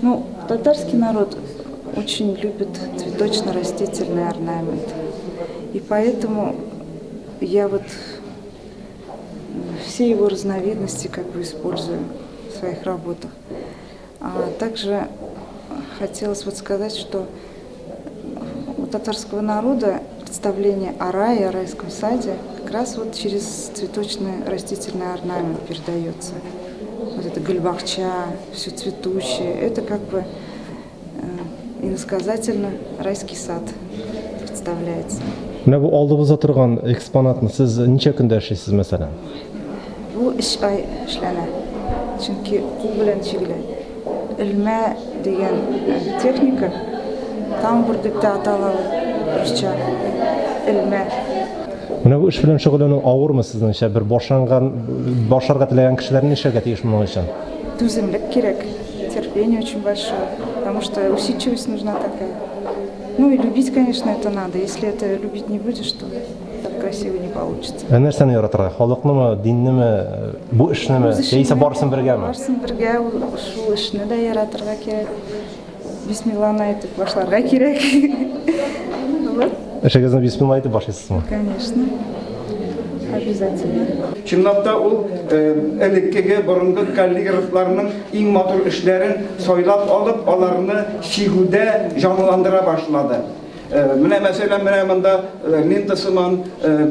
Ну, татарский народ очень любит цветочно-растительный орнамент. И поэтому я вот все его разновидности как бы использую в своих работах. А также хотелось вот сказать, что у татарского народа представление о рае, о райском саде как раз вот через цветочный растительный орнамент передается. Вот это гөлбакча, все цветущее, это как бы иносказательно райский сад представляется. Менә бу алдыбызда торган экспонатны сез ничә көндә эшлисез, мәсәлән? Бу өч ай эшләнә. Чөнки кул белән чигелә. Элмә дигән техника, тамбур дип тә атала ул русча. Элмә. Менә бу эш белән шөгыльләнү авырмы сезнеңчә? Бер башланган, башларга теләгән кешеләр нишләргә тиеш моның өчен? Түземлек кирәк, терпение очень большое, потому что усидчивость нужна такая. Ну и любить, конечно, это надо. Если это любить не будешь, то так красиво не получится. Ә нәрсәне яратырга? Халыкнымы, диннеме, бу эшнеме, яисә барысын бергәме? Барысын бергә, шул эшне дә яратырга кирәк. Бисмилланы әйтеп башларга кирәк. Вот. Эшегезне бисмилла әйтеп башлыйсызмы? Конечно. Обязательно. Чынлап та ул элеккеге борынгы каллиграфларның иң матур эшләрен сайлап алып, аларны чигүдә җанландыра башлады. Менә мәсәлән, менә монда лента сыман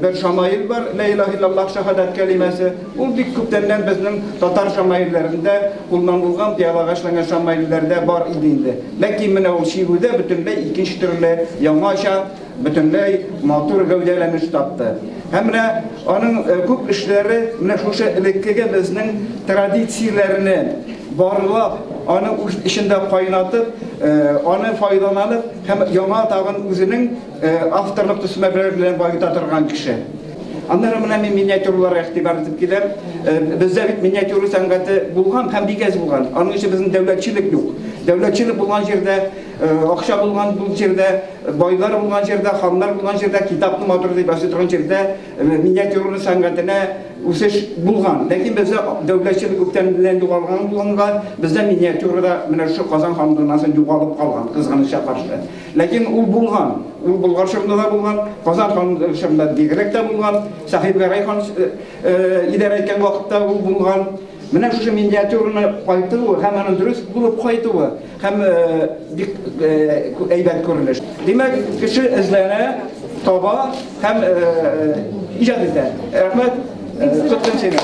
бер шамаил бар, Лә илаһ иллаллаһ шәһадәт кәлимәсе. Ул бик күптәннән безнең татар шамаилләрендә кулланылган, пыялага эшләнгән шамаилләрдә бар иде инде. Ләкин менә ул чигүдә бөтенләй икенче төрле, яңача, бөтенләй матур гәүдәләнеш тапты. Һәм менә аның күп эшләре менә шушы элеккеге безнең традицияләрне барлап, аны үз эчендә кайнатып, аны файдаланып һәм яңа тагын үзенең авторлык төсмерләре белән баета торган кеше. Аннары менә мин миниатюраларга игътибар итеп киләм. Бездә бит миниатюра сәнгате булган һәм бик әз булган. Аның өчен безнең дәүләтчелек юк. Дәүләтчелек булган җирдә, акча булган бу җирдә, байлар булган җирдә, ханнар булган җирдә, китапны матур дип ясый торган җирдә миниатюра сәнгатенә үсеш булган. Ләкин бездә дәүләтчелек күптән белән югалган булганга, бездә миниатюра да менә шушы Казан ханлыгыннан соң югалып калган, кызганычка каршы. Ләкин ул булган. Ул Болгар чорында да булган, Казан ханлыгы чорында бигрәк тә булган, Сәхибгәрәй хан идарә иткән вакытта ул булган. Менә шушы миниатюраны кайтуы һәм аның дөрес булып кайтуы һәм бик әйбәт күренеш. Димәк, кеше эзләнә, таба һәм иҗат итә. Рәхмәт, котлыйм сине.